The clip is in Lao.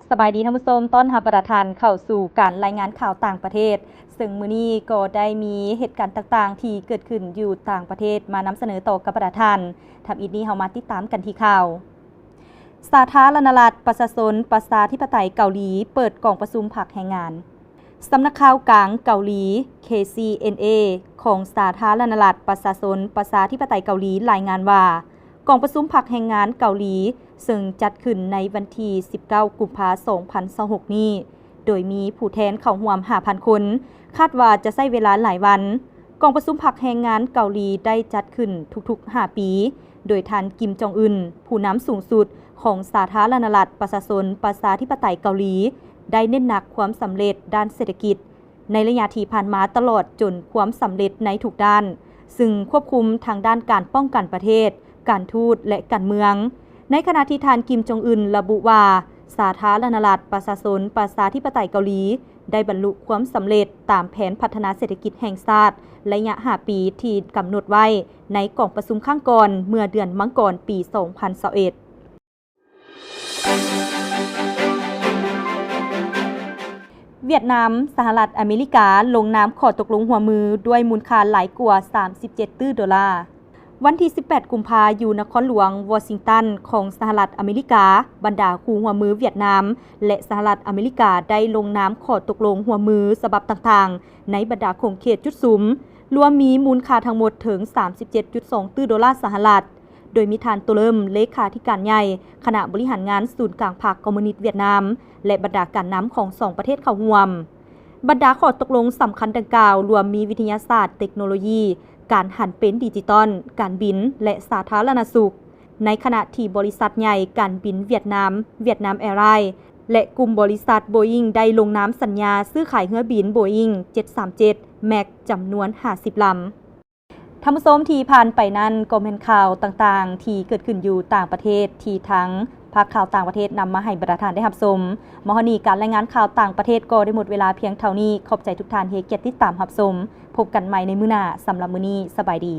ສະບາຍດີທ່ານຜູ້ຊົມ, ຕ້ອນຮັບບັນດາທ່ານເຂົ້າສູ່ການລາຍງານຂ່າວຕ່າງປະເທດ, ເຊິ່ງມື້ນີ້ກໍໄດ້ມີເຫດການຕ່າງໆທີ່ເກີດຂຶ້ນຢູ່ຕ່າງປະເທດມານຳສະເໜີຕໍ່ກັບບັນດາທ່ານ. ທຳອິດນີ້ເຮົາມາຕິດຕາມກັນທີ່ຂ່າວ. ສາທາລະນະລັດປະຊາຊົນປະຊາທິປະໄຕເກົາຫຼີເປີດກອງປະຊຸມພັກແຮງງານ. ສຳນັກຂ່າວກາງເກົາຫຼີ ເຄຊີເອັນເອ ຂອງສາທາລະນະລັດປະຊາຊົນປະຊາທິປະໄຕເກົາຫຼີລາຍງານວ່າ ກອງປະຊຸມພັກແຮງງານເກົາຫຼີ ເຊິ່ງຈັດຂຶ້ນໃນວັນທີສິບເກົ້າ ກຸມພາ ສອງພັນຊາວຫົກນີ້ ໂດຍມີຜູ້ແທນເຂົ້າຮ່ວມຫ້າພັນຄົນ, ຄາດວ່າຈະໃຊ້ເວລາຫຼາຍວັນ. ກອງປະຊຸມພັກແຮງງານເກົາຫຼີໄດ້ຈັດຂຶ້ນທຸກໆຫ້າປີ ໂດຍທ່ານ ກິມ ຈອງອຶນ ຜູ້ນຳສູງສຸດຂອງສາທາລະນະລັດປະຊາຊົນປະຊາທິປະໄຕເກົາຫຼີ ໄດ້ເນັ້ນໜັກຄວາມສຳເລັດດ້ານເສດຖະກິດ ໃນໄລຍະທີ່ຜ່ານມາຕະຫຼອດຈົນຄວາມສຳເລັດໃນທຸກດ້ານ, ຊຶ່ງຄວບຄຸມທັງດ້ານການປ້ອງກັນປະເທດ, ການທູດ ແລະ ການເມືອງ. ໃນຂະນະທີ່ທ່ານ ກິມ ຈອງອຶນ ລະບຸວ່າ ສາທາລະນະລັດປະຊາຊົນປະຊາທິປະໄຕເກົາຫຼີ ໄດ້ບັນລຸຄວາມສຳເລັດຕາມແຜນພັດທະນາເສດຖະກິດແຫ່ງຊາດໄລຍະຫ້າປີທີ່ກຳນົດໄວ້ໃນກອງປະຊຸມຄັ້ງກ່ອນເມື່ອເດືອນມັງກອນປີສອງພັນຊາວເອັດ. ຫວຽດນາມ, ສະຫະລັດອາເມລິກາລົງນາມຂໍ້ຕົກລົງຮ່ວມມືດ້ວຍມູນຄ່າຫຼາຍກວ່າສາມສິບເຈັດຕື້ໂດລາ. ວັນທີສິບແປດ ກຸມພາ ຢູ່ນະຄອນຫຼວງວໍຊິງຕັນຂອງສະຫະລັດອາເມລິກາ, ບັນດາຄູ່ຮ່ວມມືຫວຽດນາມ ແລະ ສະຫະລັດອາເມລິກາໄດ້ລົງນາມຂໍ້ຕົກລົງຮ່ວມມືສະບັບຕ່າງໆ ໃນບັນດາຂົງເຂດຈຸດສຸມ, ລວມມີມູນຄ່າທັງໝົດເຖິງສາມສິບເຈັດຈຸດສອງຕື້ໂດລາສະຫະລັດ. ໂດຍມີທ່ານ ໂຕເລີມ ເລຂາທິການໃຫຍ່ຄະນະບໍລິຫານງານສູນກາງພັກຄອມມູນິດຫວຽດນາມ ແລະ ບັນດາການນຳຂອງສອງປະເທດເຂົ້າຮ່ວມ. ບັນດາຂໍ້ຕົກລົງສຳຄັນດັ່ງກ່າວລວມມີວິທະຍາສາດ, ເຕັກໂນໂລຢີ, ການຫັນເປັນດິຈິຕອນ, ການບິນ ແລະ ສາທາລະນະສຸກ, ໃນຂະນະທີ່ບໍລິສັດໃຫຍ່ການບິນຫວຽດນາມ ຫວຽດນາມແອລາຍ ແລະ ກຸ່ມບໍລິສັດໂບອິງໄດ້ລົງນາມສັນຍາຊື້ຂາຍເຮືອບິນໂບອິງເຈັດສາມເຈັດແມັກຈຳນວນຫ້າສິບລຳ. ທ່ານຜູ້ຊົມທີ່ຜ່ານໄປນັ້ນກໍແມ່ນຂ່າວຕ່າງໆທີ່ເກີດຂຶ້ນຢູ່ຕ່າງປະເທດ ທີ່ທາງພາກຂ່າວຕ່າງປະເທດນຳມາໃຫ້ບັນດາທ່ານໄດ້ຮັບຊົມ. ມາຮອດນີ້ການລາຍງານຂ່າວຕ່າງປະເທດກໍໄດ້ໝົດເວລາພຽງເທົ່ານີ້. ຂອບໃຈທຸກທ່ານທີ່ໃຫ້ກຽດຕິດຕາມຮັບຊົມ. ພົບກັນໃໝ່ໃນມື້ໜ້າ. ສຳລັບມື້ນີ້, ສະບາຍດີ.